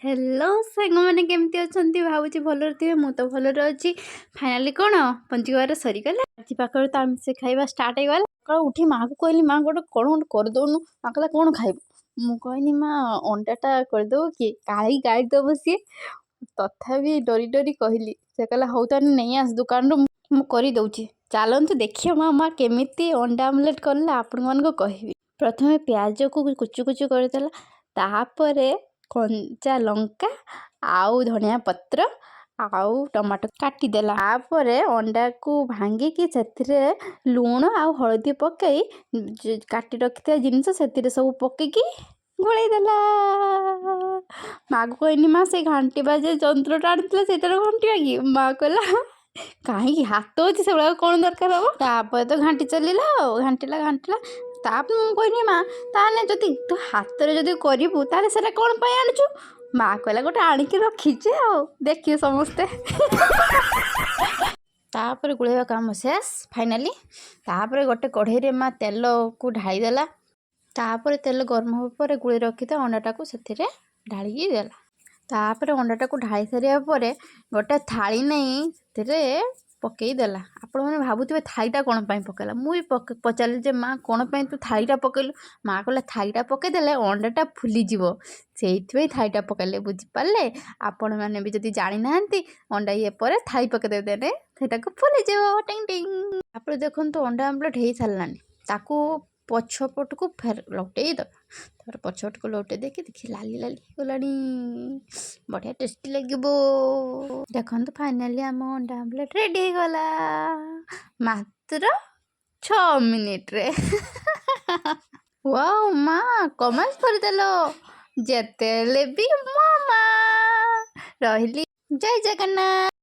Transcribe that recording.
Hello ସାଙ୍ଗମାନେ, କେମିତି ଅଛନ୍ତି? ଭାବୁଛି ଭଲରେ ଥିବେ। ମୁଁ ତ ଭଲରେ ଅଛି। ଫାଇନାଲି କ'ଣ ପଞ୍ଚୁକବାର ସରିଗଲା। ଆଜି ପାଖରୁ ତ ଆମିଷ ଖାଇବା ଷ୍ଟାର୍ଟ ହେଇଗଲା। ସକାଳୁ ଉଠି ମାଆକୁ କହିଲି, ମା, ଗୋଟେ କ'ଣ ଗୋଟେ କରିଦେଉନୁ। ମା କହିଲା, କ'ଣ ଖାଇବୁ? ମୁଁ କହିଲି, ମା, ଅଣ୍ଡାଟା କରିଦେବୁ କି? କାଳି ଗାଳି ଦେବ ସିଏ। ତଥାପି ଡରି ଡରି କହିଲି। ସେ କହିଲା, ହଉ ତାହେଲେ ନେଇ ଆସ ଦୋକାନରୁ, ମୁଁ କରିଦେଉଛି। ଚାଲନ୍ତୁ ଦେଖିବା ମା ମା କେମିତି ଅଣ୍ଡା ଆମଲେଟ୍ କଲା, ଆପଣମାନଙ୍କୁ କହିବି। ପ୍ରଥମେ ପିଆଜକୁ କୁଚୁ କୁଚୁ କରିଦେଲା। ତାପରେ କଞ୍ଚା ଲଙ୍କା ଆଉ ଧନିଆ ପତ୍ର ଆଉ ଟମାଟୋ କାଟିଦେଲା। ତାପରେ ଅଣ୍ଡାକୁ ଭାଙ୍ଗିକି ସେଥିରେ ଲୁଣ ଆଉ ହଳଦୀ ପକାଇ କାଟି ରଖିଥିବା ଜିନିଷ ସେଥିରେ ସବୁ ପକେଇକି ଗୋଳେଇ ଦେଲା। ମାଆକୁ କହିନି, ମା, ସେ ଘାଣ୍ଟିବା ଯେ ଯନ୍ତ୍ରଟା ଆଣିଥିଲା, ସେଇଟାରେ ଘାଣ୍ଟିବା କି? ମା କହିଲା, କାହିଁକି, ହାତ ଅଛି, ସେଗୁଡ଼ାକ କ'ଣ ଦରକାର ହେବ? ତାପରେ ତ ଘାଣ୍ଟି ଚାଲିଲା ଆଉ ଘାଣ୍ଟିଲା ଘାଣ୍ଟିଲା। ତାପରେ ମୁଁ କହିନି, ମା, ତାହେଲେ ଯଦି ତୁ ହାତରେ ଯଦି କରିବୁ, ତାହେଲେ ସେଇଟା କ'ଣ ପାଇଁ ଆଣିଛୁ? ମା କହିଲା, ଗୋଟେ ଆଣିକି ରଖିଛି ଆଉ ଦେଖିବେ ସମସ୍ତେ। ତାପରେ ଗୋଳେଇବା କାମ ଶେଷ ଫାଇନାଲି। ତାପରେ ଗୋଟେ କଢ଼େଇରେ ମା ତେଲକୁ ଢାଳିଦେଲା। ତାପରେ ତେଲ ଗରମ ହେବା ପରେ ଗୋଳେଇ ରଖିଥିବା ଅଣ୍ଡାଟାକୁ ସେଥିରେ ଢାଳିକି ଦେଲା। ତାପରେ ଅଣ୍ଡାଟାକୁ ଢାଳି ସାରିବା ପରେ ଗୋଟେ ଥାଳି ନେଇ ସେଥିରେ ପକେଇ ଦେଲା। ଆପଣମାନେ ଭାବୁଥିବେ, ଥାଳିଟା କ'ଣ ପାଇଁ ପକେଇଲା? ମୁଁ ବି ପଚାରିଲି ଯେ, ମା, କ'ଣ ପାଇଁ ତୁ ଥାଳିଟା ପକେଇଲୁ? ମା କହିଲା, ଥାଳିଟା ପକେଇଦେଲେ ଅଣ୍ଡାଟା ଫୁଲିଯିବ, ସେଇଥିପାଇଁ ଥାଳିଟା ପକେଇଲେ। ବୁଝିପାରିଲେ? ଆପଣମାନେ ବି ଯଦି ଜାଣିନାହାନ୍ତି, ଅଣ୍ଡା ଇଏ ପରେ ଥାଳି ପକେଇଦେବେ, ଦେଲେ ସେଇଟାକୁ ଫୁଲିଯିବ। ଟିଙ୍ଗ ଟିଙ୍ଗ। ତାପରେ ଦେଖନ୍ତୁ, ଅଣ୍ଡା ଆମଲେଟ୍ ହେଇସାରିଲାଣି। ତାକୁ ପଛ ପଟକୁ ଫେର ଲଉଟେଇ ଦେବା। ତାପରେ ପଛ ପଟକୁ ଲଉଟେଇ ଦେଇକି ଦେଖି ଲାଲି ଲାଲି ହେଇଗଲାଣି, ବଢ଼ିଆ ଟେଷ୍ଟି ଲାଗିବ। ଦେଖନ୍ତୁ, ଫାଇନାଲି ଆମ ଅଣ୍ଡା ଆମଲେଟ୍ ରେଡ଼ି ହେଇଗଲା ମାତ୍ର 6 ମିନିଟ୍ରେ। ୱାଓ ମା, କମାଲ କରିଦେଲ। ଯେତେ ହେଲେ ବି ମୋ ମା। ରହିଲି, ଜୟ ଜଗନ୍ନାଥ।